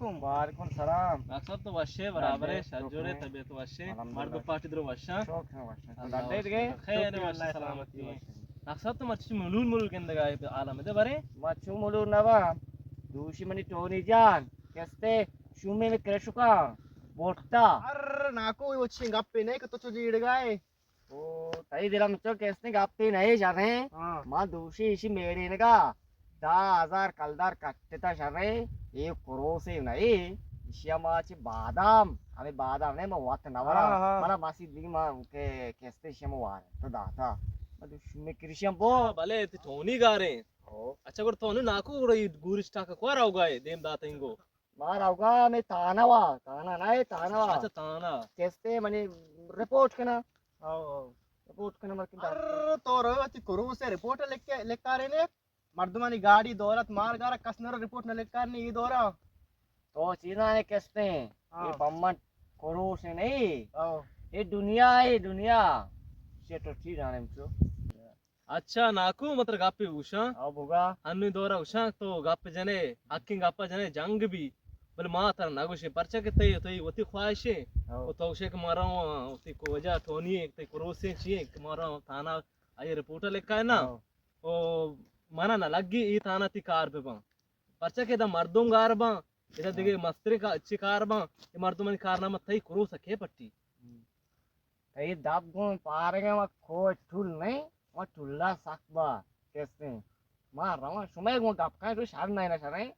وعلیکم۔ وعلیکم السلام۔ ڈاکٹر صاحب تو وشے برابر ہے، شکر شجورے ہے۔ طبیعت وشے، الحمدللہ۔ مردم پارٹی درو وشا۔ شکر ہے، وشا۔ اللہ ڈاکٹر گئے؟ شکر۔ خیر، شکر، ماشاء اللہ، سلامتی۔ وشا۔ ڈاکٹر صاحب تو مرچی ملور ملور گندگا ہے عالم دے برے؟ ما چو ملور نہ با۔ دوشی منی ٹونی جان، کستے شومے میں کرشکا بوٹا۔ ار ناکو، وہ چین گپے نہیں کہ تو چو جیڑ گائے۔ او، تئی دل ء چو کسیں گپے نئے شریں۔ ہاں۔ ما دوشی ایشی میڑینگا دہ ہزار کلدار کٹتا شریں، اے کروسے نئے، ایشی ما چہ بادام، ہمیں بادام نئے، ما وت نہ ورا۔ ہاں، ہاں۔ منا ماسی دی ما کہ کستے ایشی ما وار تو داتا۔ ما دوشی میں کرشی ہم بو۔ ہاں، بلے تی ٹونی گاریں۔ او۔ اچھا، گڑ تو ناکو گڑ گورش ٹاکا کوار آوگائے، دیم داتا انگو۔ مار اوگا میں تانا وا، تانا نہ ہے، تانا وا۔ اچھا، تانا۔ کستے منی رپورٹ کنا۔ او، او۔ رپورٹ کنا مرکن۔ ار تو رو تی کرو سے رپورٹ لکھ کے، لکھ کارے نے۔ مردمانی گاڑی دولت مال گارا کس نہ رپورٹ نہ لکھ کارنے یہ دورا۔ تو چیزاں نے کستے ہیں۔ ہاں۔ یہ پمن کرو سے نہیں۔ او۔ یہ دنیا ہے، دنیا۔ سے تو چیزاں نے مچو۔ اچھا ناکو، من ترا گپے گوشاں۔ ہاں بگا۔ انوی دورا گوشاں تو گپ جنے، حقیں گپا جنے جنگ بی۔ بلے ما ترا نہ گوشیں، پرچا کہ تئی، تئی وتی خواہشیں۔ ہاں۔ و تو گوشے کہ ما رواں، وتی کو وجہ ٹونی ایں، تئی کروسیں چی ایں کہ ما رواں تھانہ آئی رپورٹ لکھا ہے نا۔ ہاں۔ او منا نہ لگی ای تھانہ تی کار بباں۔ پرچا کہ ادا مردم گار باں، ادا دگہ مستریں کا-، چی کار باں، اے مردمانی کارنامہ تئی کروس ء کے پٹی؟ تئی دپ گوں پارگ ء ما کوچ ٹول نہیں، ما ٹولا سک با کسیں۔ ما رواں شمئے گوں گپ کن، تو شر نہیں نہ شریں۔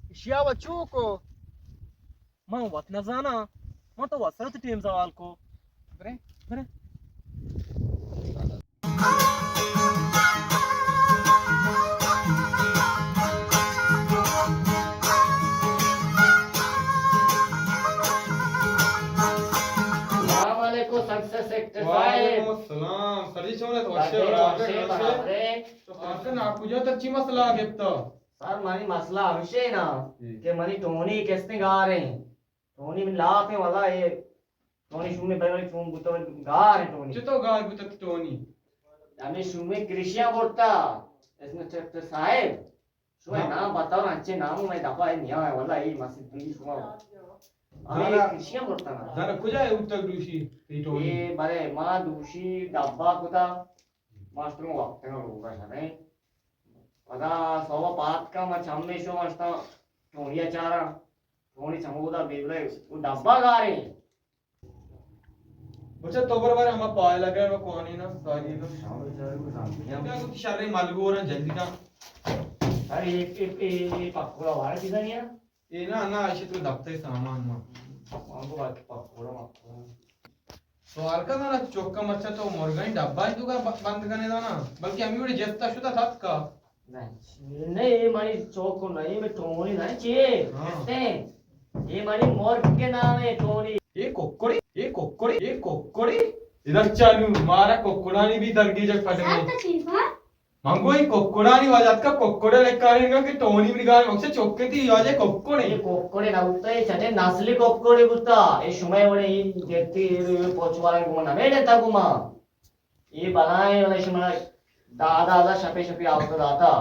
اشیا و چوکو۔ من وت نزاناں، من تو وسرت ٹیم زوال کو۔ برے، برے۔ السلام علیکم سکسیس ایکٹر صاحب۔ وعلیکم السلام۔ سر جی چون ہے؟ تو وشے برابر ہے؟ تو پاسے ناکو جان تر چی مسئلہ گپتا؟ سر، منی مسئلہ ہمشے نا جی۔ کہ منی ٹونی کستیں گار ہیں۔ ٹونی من لاپ ہیں واللہ، یہ ٹونی شومے بھائی چون بوتا گار ہیں ٹونی۔ چتو گار بوتا ٹونی؟ ہمیں شومے کرشیاں برتا، اس نے ٹریکٹر صاحب۔ شما ہاں۔ نام بتاؤ نا، انچے نام میں دفعہ ہے نیا ہے واللہ، یہ مسجد بھی شما۔ ہمیں دانا، کرشیاں برتا نا۔ دانا کجا ہے اتک دوشی، یہ ٹونی؟ یہ بارے ما دوشی ڈبا کتا، ماسٹر وقت نا لوگا شنے۔ پدا صوبہ پات کا ما چمے شو ماشتا ٹونی چارا۔ ٹونی چمودا بیبلے، وہ ڈبا گارے۔ بچہ تو بر بر ہما پائے لگا، وہ کونی نا، ساری نا۔ شام بچارے کو سامنے۔ کیا کو شر ملگور ہیں، جلدی کا۔ ارے ایک، ایک، ایک، ایک پکوڑا وارا چیزا نہیں ہے؟ اے نا، نا، ایشی تو دپتر سامان ما۔ مانگو باقی پکوڑا، مکوڑا۔ سوال کا نا، چوکا مرچا تو مرگانی ڈبا ہی تو کا ب-، بند کرنے دا نا، بلکہ ہمیں وڑی جستا شتا تھا کا۔ نہیں، نہیں، یہ ماری چوکو نہیں، میں ٹونی نہیں چیے۔ ہاں۔ کہتے ہیں، یہ ماری مرگ کے نام ہے ٹونی۔ یہ ککڑی، یہ ککڑی، یہ ککڑی۔ ادھر چالو، مارا ککڑانی بھی درگیجک پڑ گئی۔ سر، تکلیف ہے؟ من گوں اے ککڑانی وجہ اتکا، ککڑے لکارینگا کہ ٹونی منی گار مکسے چکے تی واجہ ککڑے۔ اے ککڑے نہ بوتا، اے چٹے نسلی ککڑے بوتا۔ اے شمئے وڑے اے گتی، اے پوچوارے گوما نہ بیٹھتا گوما۔ اے بلائیں وڑے شما دادا دا شپے شپے آوتا داتا۔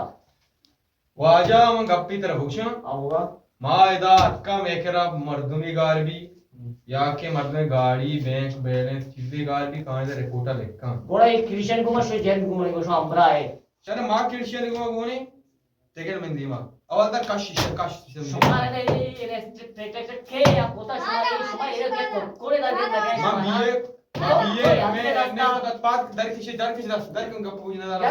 واجہ، من گپے ترا بگوشاں۔ آ بگا۔ ما ادا اتکا مئے کرا مردمے گار بی، ہم۔ یا کہ مردمے گاڑی، بینک بیلنس، چیزے گار بی، کاں ادا رپورٹا لکھاں۔ گڑا اے کرشن گوما شو جند گوما گوشو ہمراہ ہے۔ چرا ما کرشن گوما گونے؟ ٹکٹ من دیما۔ اول دا کش، کش، کش۔ شما نے اے ریسٹرکٹ کے یا کوتا شما نے، شما اے کے کوڑے دا دے لگے۔ ما بی اے، ما بی اے، میں نے پات در کشے، در کشے، در کن گپ پوجنا دارا۔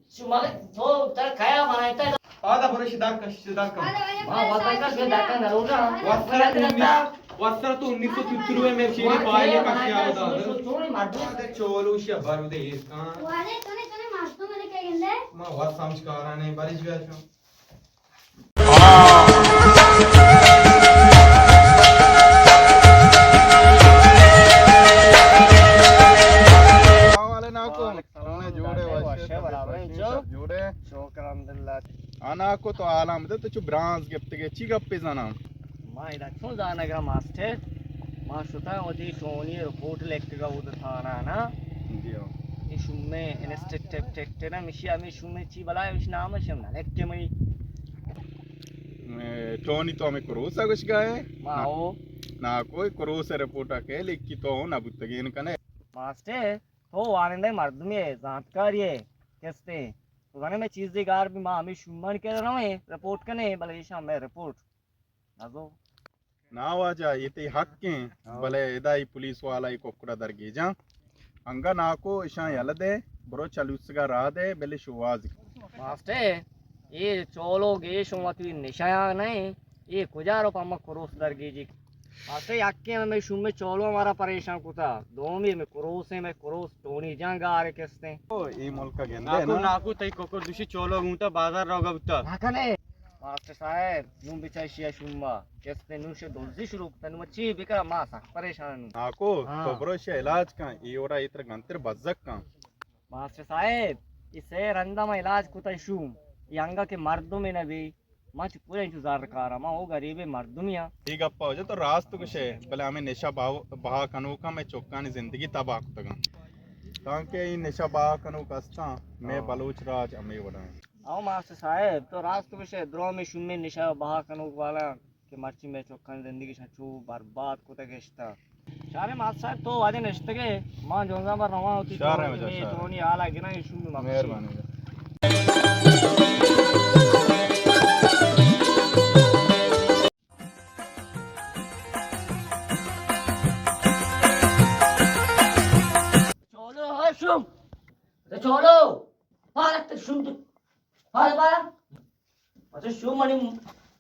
شما تو تر کیا بنائیتا؟ آدا برو شی دار کش، شی دار کن۔ ما وطن کا شی دار کن نروگا۔ وسر تو انی، وسر تو انیس سو تیتروے میں شیری پائے کشی آدا۔ چوڑی مردم۔ آدا چولو شی بارو دے ایسکان۔ والے تو نے، تو نے مردم نے کیا گندے؟ ما وت سمجھ کارانے بارش گیا چون۔ سلام، جوڑے، وشے، وشے، برابر، وشے، جو؟ سب جوڑے۔ شکر الحمدللہ۔ انا کو تو عالم دے تو چو برانز گپتگے، چی گپے زنا؟ ما ادا چون زانگا ماسٹر، ما شتا وتی ٹونی رپورٹ لکھگا اود تھانا نا۔ جی ہاں۔ اے شومے انسٹرکٹر ٹیکٹر نا، مشی ہمیں شومے چی بلا، مش نام شم نہ لکھے مئی۔ اے، ٹونی تو ہمیں کروس ءَ گوشگا ئے؟ ما نا، ہو۔ ناکو، اے کروس ءِ رپورٹ ءَ کہ لکھی تو نہ بوتگین کنے۔ ماسٹر، تو وانندہ مردمے، زانتکارے، کستے۔ تو زانے میں چیز دی گار بھی ما ہمیں شومان کے رویں، رپورٹ کنے، بلے ایشاں میں رپورٹ نزو۔ نا واجہ، اے تئی حق ایں، ہاں۔ بلے ادا اے پولیس والا اے ککڑا درگیجاں۔ انگا ناکو، اشاں یلہ دے، برو چلوسگا راہ دے، بلے شوہاز۔ ماسٹر، اے چولو گیش وتی نشہ ءَ نہ ایں، اے کجا رو پہ ما کروس درگیجی؟ ماسٹر، یکے میں شوم میں چولو مارا پریشان کتا، دومی میں کروس ایں، میں کروس ٹونی جان گار کستے۔ او، اے ملک گندے ناکو، نا؟ ناکو، تئی ککڑ دوشی چولو گونتا بازار روگا بوتا۔ نہ کنے۔ ماسٹر صاحب، نوں بچار ایشی ءَ شوما۔ کستے نوں شے دزی شروع کتا، نوں چی بکا، ما سک پریشان اوں۔ ناکو، ہاں۔ تو برو ایشی ءَ علاج کن، اے وڑا اے ترا گنتر بزگ کن۔ ماسٹر صاحب، اے سے رندا ما علاج کتا شوم، اے انگا کہ مردم نہ بی، ما چو پورا انچو زر کارا، ما او غریب مردمی آں۔ اے گپا واجہ تو راست گوشے، بلے ہمیں نشہ بہا، بہا کنوکاں میں چکانی زندگی تباہ کتگاں۔ تانکہ اے نشہ بہا کنوک استاں، میں ہاں۔ بلوچ راج ہمیں وڑا ایں۔ او ماسٹر صاحب، تو راست گوشے، درو میں شومیں نشہ بہا کنوک والا کہ مرچی میں چکان زندگی شان چو برباد کتا گشتا۔ شارے ماسٹر صاحب، تو واجہ نشتگے، ما جونزا بر رواں ہوتی شارے تو مجا میں شارے۔ تو نی حالا گنا شوم مکشی۔ مہربانی۔ چولو ہو شوم۔ چولو۔ پارک تک شوم تو۔ Park park. اچھا، شو منی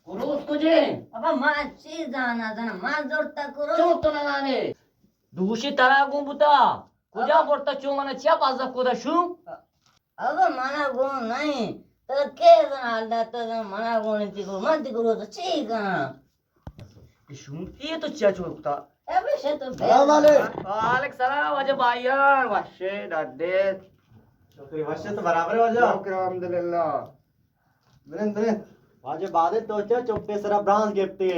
کروس کجے؟ ابا، ما چی زانا زانا، ما زورتا کروس۔ چون تو نہ زانے؟ دوشی ترا گون بوتا۔ کجا ابا۔ برتا چون منا چیا بازا کودا شو؟ ابا، منا گون نہیں۔ تو کے زنا حال داتا زنا، منا گون تی گون، من تی کروس چی کنا؟ کہ شوم تی تو چیا چون کتا؟ ابا، شے تو سلام علیکم۔ وعلیکم سلام، واجہ بھائیان، وشے ڈڈے۔ شکر وشے تو برابر واجہ۔ شکر الحمدللہ۔ بنند، بنند۔ واجہ بادے تو چہ چکے سرا برانز گپتے؟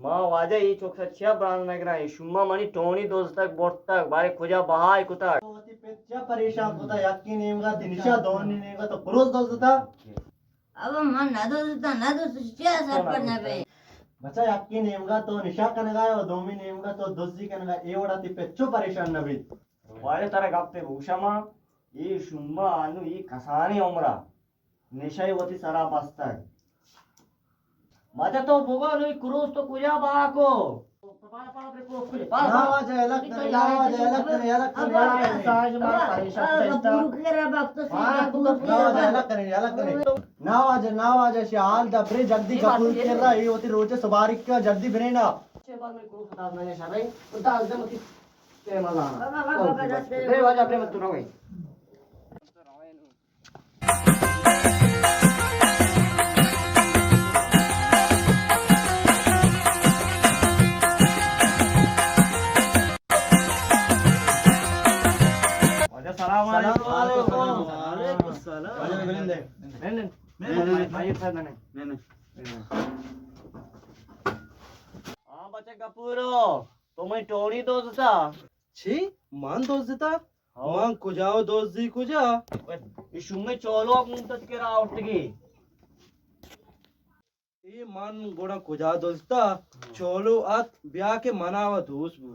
ما واجہ اے چک سرا چیا برانز نہ گراں، اے شوما منی ٹونی دزتگ برتگ، بارے کجا بہائے کتگ۔ تو وتی پت چیا پریشان کتا، یکی نیمگا تی نشا، دومی نیمگا تو کروس دزتا؟ ابا من نہ دزتا، نہ دزتا، چیا سرپد نہ بے؟ بچا یکی نیمگا تو نشا کنگا و دومی نیمگا تو دزی کنگا، اے وڑا تی پت چو پریشان نہ بیت۔ واجہ ترا گپے بگوشاں ما، اے شوما انو اے کسانیں عمرا نشہ وتی سرا بستگ۔ واجہ تو بگو نوں اے کروس تو کجا بہا کو؟ نا واجہ، الگ کرے، نا واجہ، الگ کرے، الگ کرے، الگ کرے۔ نا واجہ، الگ کرے، الگ کرے۔ نا واجہ، نا واجہ، شی حال دبرے جلدی قبول کر رہا، اے وتی روچے سبارک کا جلدی بنے نا۔ چھ بار میں کروس خدا نہ شرے، خدا اعظم کی تے مزانا۔ بابا، بابا، بابا، بے واجہ، بے مت روے۔ واجہ، سلام علیکم۔ وعلیکم السلام۔ وعلیکم السلام۔ واجہ، بنند۔ بنند۔ نہیں، نہیں، نہیں۔ ہاں، بچہ گپورو، تو منی ٹوڑی دوزتا؟ چی؟ من دوزتا؟ ہاں۔ من کجا و دوزی کجا؟ اے شومیں چولو گونتت کہ راہ اٹگی۔ اے من گڑا کجا دوزتا؟ ہاں۔ چولو ات بیا کہ منا و دوست بو۔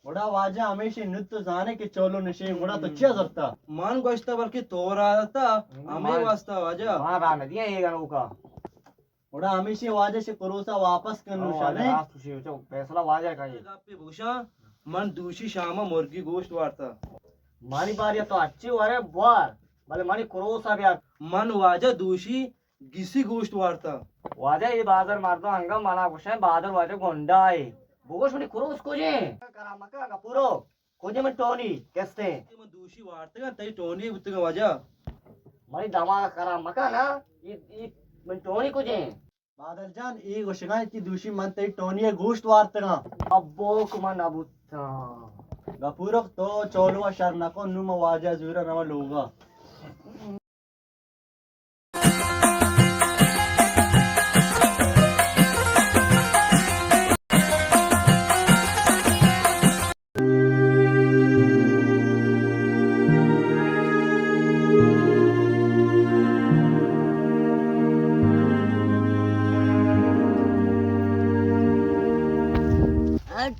گڑا واجہ ہمیشی نت تو زانے کہ چولو نشے، گڑا تو چیا زرتا؟ من گوشتا بلکہ تو را دتا، ہمیں واسطہ واجہ۔ ہاں، راہ ندیا اے گنوکا۔ گڑا ہمیشی واجہ شے کروسا واپس کن نوشانے۔ راست گوشی، چو فیصلہ واجہ کئی۔ گپے بگوشاں، من دوشی شاما مرگی گوشت وارتا۔ منی باریا تو اچی وارے بوار، بلے منی کروسا بیا۔ من واجہ دوشی گسی گوشت وارتا۔ واجہ اے بازار مردم انگا منا گوشن بادل واجہ گنڈا اے۔ بگوش منی کروس کجے؟ کرا مکا گپورو۔ کجے من ٹونی کستے؟ من دوشی وارتگاں، تئی ٹونی بوتگاں واجہ۔ منی دماغ خراب مکن نا، ای، ای من ٹونی کجے؟ بادل جان، ای گوشگاں کہ دوشی من تئی ٹونی گوشت وارتگاں۔ ابو کو من نبوتاں۔ گپورک تو چولو شر نکن، نو من واجہ زورا رواں لوگا۔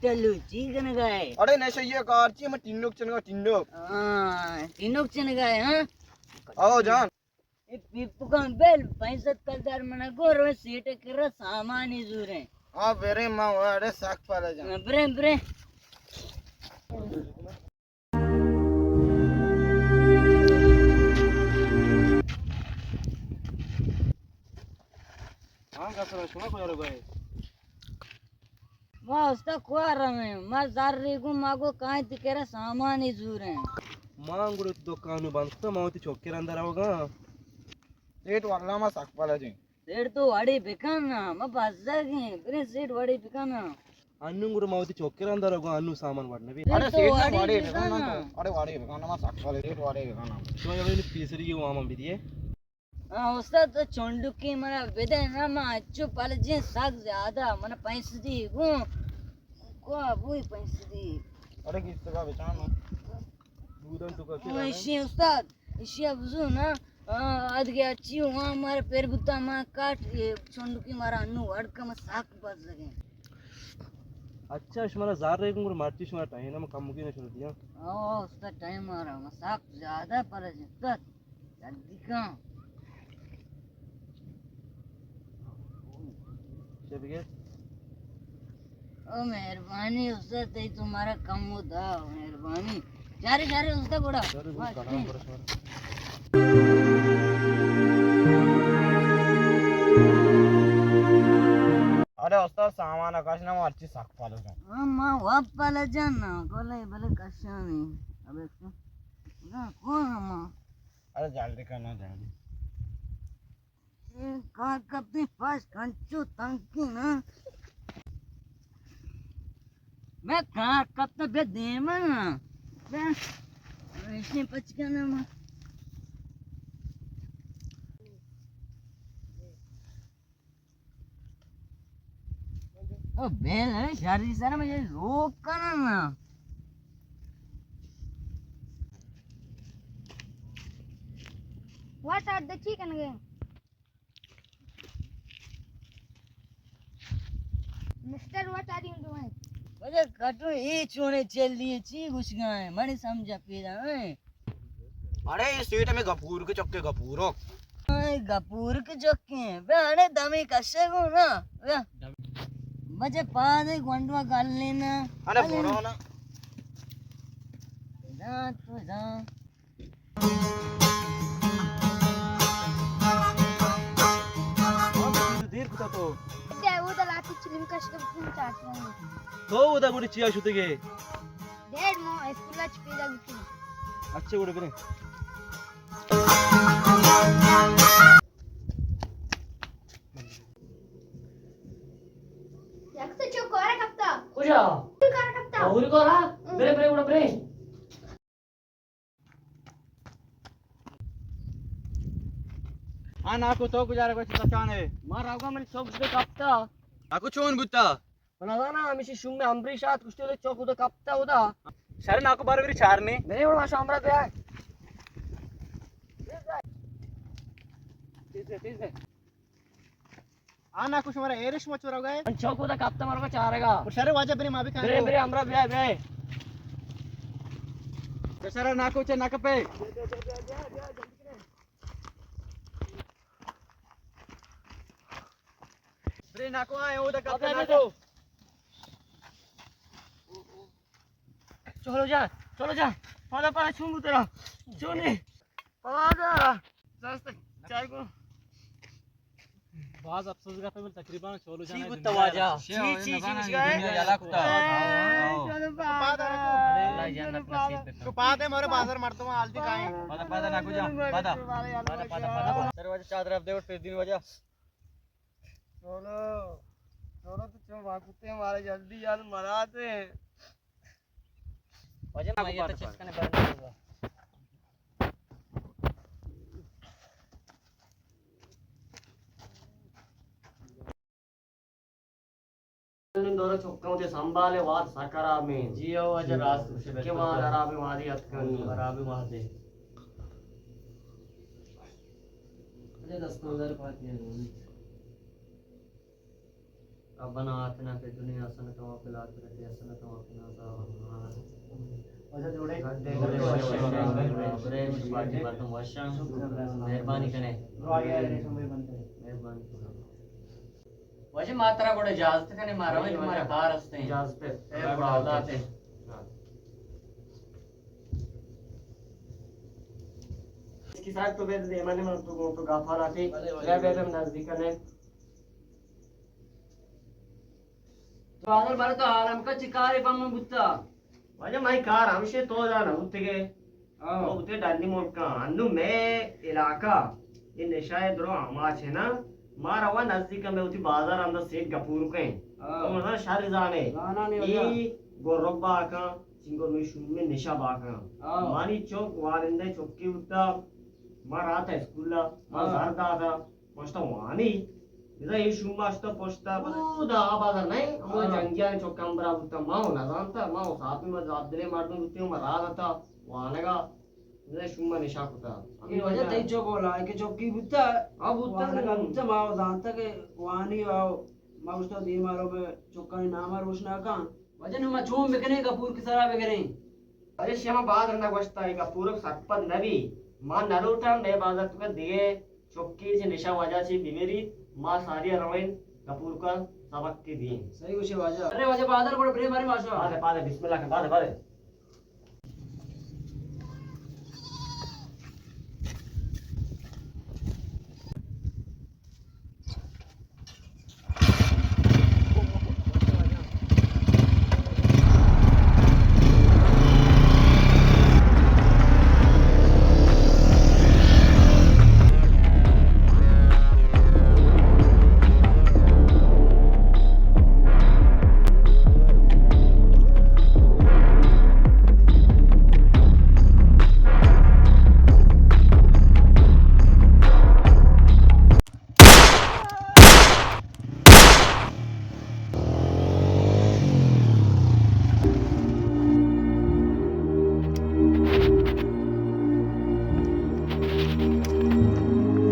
ٹلو چی کنگا ہے؟ اڑے نشہ یہ کار چی، میں ٹینوک چنگا، ٹینوک۔ ہاں، ٹینوک چنگا ہے، ہاں؟ آؤ جان۔ اے پیپکاں بل، پنچ سد کلدار منا گور، سیٹ کرا سامانی زوریں۔ ہاں، برے ما وڑے سک پالا جان۔ برے، برے۔ ہاں، گسر شما کو یارو گئے۔ ما استا کوار رمیں، ما زر ریگوں، ما گو کائیں تی کرا سامانی زوریں۔ ما گڑا دکانو بند کتا، ما وتی چوکر اندر آوگا۔ سیٹ واللہ ما سک پالا جیں۔ سیٹ تو وڑے بکن نا، ما بزگیں، برے سیٹ وڑے بکن نا۔ انوں گڑا ما وتی چوکر اندر آوگا، انوں سامان وڑ نبی۔ سیٹ اڑے تو سیٹ وڑے وڑے بکن بکن نا۔ نا۔ اڑے وڑے بکن نا، ما سک پالا سیٹ وڑے بکن نا۔ تو یہ پیسری وہاں بدیے۔ ہاں، استاد، تو چنڈکی منا بدے نا، من اچو پلجیں سک زیادہ، من پیسہ دی گوں۔ کو بوئی پیسہ دی۔ اڑے کس کا بچانو؟ دودن تو کا او، اشی استاد، اشی ابزو نا، آ، ادگہ اچی ہوا مار پیر بوتا ما کاٹ، یہ چنڈکی مارا انو وڑ کا ما سک بز لگے۔ اچھا، شمارا زار رہے گوں، مرچی شمارا ٹائم ہم کم کی نہ چھوڑ دیا۔ او، استاد، ٹائم مارا، ما سک زیادہ پلجیں استاد۔ جلدی کن۔ چے بگیر؟ او مہربانی استاد، تئی تو مارا کم ہو دا، مہربانی۔ شارے، شارے استاد گڑا۔ شارے گڑا بس، کلام ٹھیک۔ برس مارا۔ ارے استاد، سامان کش نہ، مرچی سک پلو جان۔ ہاں، ما واب پلو جان نا، گلے بلے کشانی۔ ابے نا، کون ہما؟ ارے جلدی کن نا، جلدی۔ اے کار کپتی پاش کنچو تنکی نا۔ میں کار کپتا بے دیما نا۔ بے ایشیں پچ کنا ما۔ او بیل ہے، شری سر میں یہ لوگ کرنا۔ What are the chicken game? Mister, what are you doing? مجھے کٹو اے چونے چلی چی گوشگا ہے، منے سمجھا پیدا ہے۔ اڑے، اے سیٹ ہمیں گپور کے چکے، گپورو۔ اے گپور کے چکے۔ بے اڑے دمی کشے گو نا۔ بے۔ بچے پادے گونڈوا گل لینا۔ اڑے برو نا۔ جان تو جان۔ دیر کتا تو۔ دے، او دا لاتی چلیم کش کے بکن چاہتا ہوں۔ تو او دا گوڑی چیا شتے گے؟ ڈیڈ مو اسکول اچ پیدا بیتگ۔ اچھا، گڑا بریں۔ یک تو چو کارا کپتا۔ کجا؟ کارا کپتا۔ اوری کارا؟ ہم۔ برے، برے، گڑا برے۔ ہاں ناکو، تو کجا رہے، کچھ پہچان ہے؟ ما راگا منی چوک دے کپتا۔ ناکو چون بوتا؟ من نزاناں، ہمیشی شوم امریش آت، کشتے اودے چوک اودے کپتا اودا۔ شر ناکو بارو بری چارنے۔ میرے اوڑ ماشا امرا بیا۔ تیز ہے، تیز ہے۔ آ ناکو شمارا ایرش مچ ورگا ہے۔ من چوک اودے کپتا مرگا چارگا۔ اور شر واجہ بری ما بھی کھائیں برے، کو۔ برے، امرا بیا، بیا۔ تو شر ناکو چے ناکپے۔ برے ناکو آئے، او دا کپتا ناکو۔ چلو جا، چلو جا۔ پادا، پادا، چون بوترا؟ چونی؟ پادا۔ راست چائے کو۔ باز افسوس کا، تقریباً چولو جان چی بوتا واجہ؟ چی، چی، چی، چی، دنیا یلا کتا۔ اے، چلو پادا۔ اللہ جنت نصیب بکن۔ تو پادا مارے بازار مردم حال دکھائیں۔ پادا، پادا ناکو جا، پادا۔ پادا، پادا، پادا۔ دروازہ چادر اب دے اور پھر دن واجہ۔ چولو، چولو تو چون واکوتے مارا جلدی یاد مراتے۔ واجہ میں یہ تو چیز کنے بند ہوگا۔ دورا چکاں تے سنبھالے واد سکرا میں۔ جی او واجہ راست گوشے کہ بالکل۔ واد خراب وادی اتکن۔ خراب وادی۔ اجے دستاں در پاتی ہیں۔ ربنا آتنا فی الدنیا حسنة و فی الآخرة حسنة و قنا عذاب النار۔ واجہ جوڑے؟ مردم وشاں۔ مہربانی کنے۔ مہربانی کنے۔ واجہ ما ترا گوڑا اجازت کنے، ما رویں، مارا کار ہستیں۔ اجازت ہے۔ اے گوڑا اللہ تے۔ اس کی ساتھ تو بیت دیمانے من تو گو تو گاپاراتے۔ بلے، بلے۔ یا بیت ہم نزدیک نے۔ تو اگر بارے تو عالم کا چی کارے پہ من بوتا؟ واجہ مائی کار ہمشے تو جا نہ بوتگے۔ ہاں۔ تو بوتے ڈنی ملکاں۔ انو مے علاقہ یہ نشہ درو آماچ ہے نا، مارا وا نزدیک میں ہوتی بازار اندر سیٹ گپور کہیں۔ ہاں۔ تو مزا شر زانے۔ زانا نہیں ہوتا۔ ای گو ربا کاں، چنگو میں شوم میں نشہ باکاں۔ ہاں۔ مانی چوک وارندے چوکی ہوتا، ما رات اسکول، ما ہاں۔ زر داتا۔ پشتا وانی۔ بزاں اے شوما اشتا پشتا، پدا او دا آ بازار نہ، ہمو ہاں۔ جنگیانی چکاں برا بوتا، ما و نزانتا، ما و صاحب ما زاب دلے مردم بوتیں، ما را داتا وانگا، بزاں شوما نشا کتا۔ اے واجہ تئی چوک و لائق چوکی بوتا؟ ہاں بوتا۔ وانگا بوتا، ما و زانتا کہ وانی و ما اشتا دیما رو میں چکانی ناما روشنا کن۔ واجہ نوں ما چون بکنیں، گپور کہ سرا بگریں؟ واجہ شما باز رندا گوشتا، اے گپورک سرپد نبی۔ ما نلوٹاں مئے بازار توکا دگہ چکی چہ نشہ وجہ چی بمیریت، ما ساری رویں گپورکا سبق کہ دیں۔ صحیح گوشے واجہ۔ ارے واجہ بازار گڑا برے مارے ماشا۔ بازار، بازار، بسم اللہ کن، بازار، بازار۔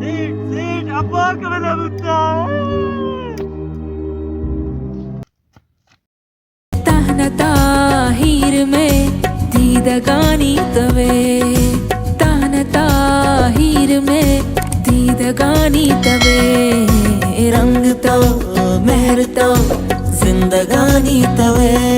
سیٹ، سیٹ، ابا کملا بوتا۔ تہنا تاہیر مئے دیدگانی توئے، تہنا تاہیر مئے دیدگانی توئے، رنگ تو، مہر تو، زندگانی توئے۔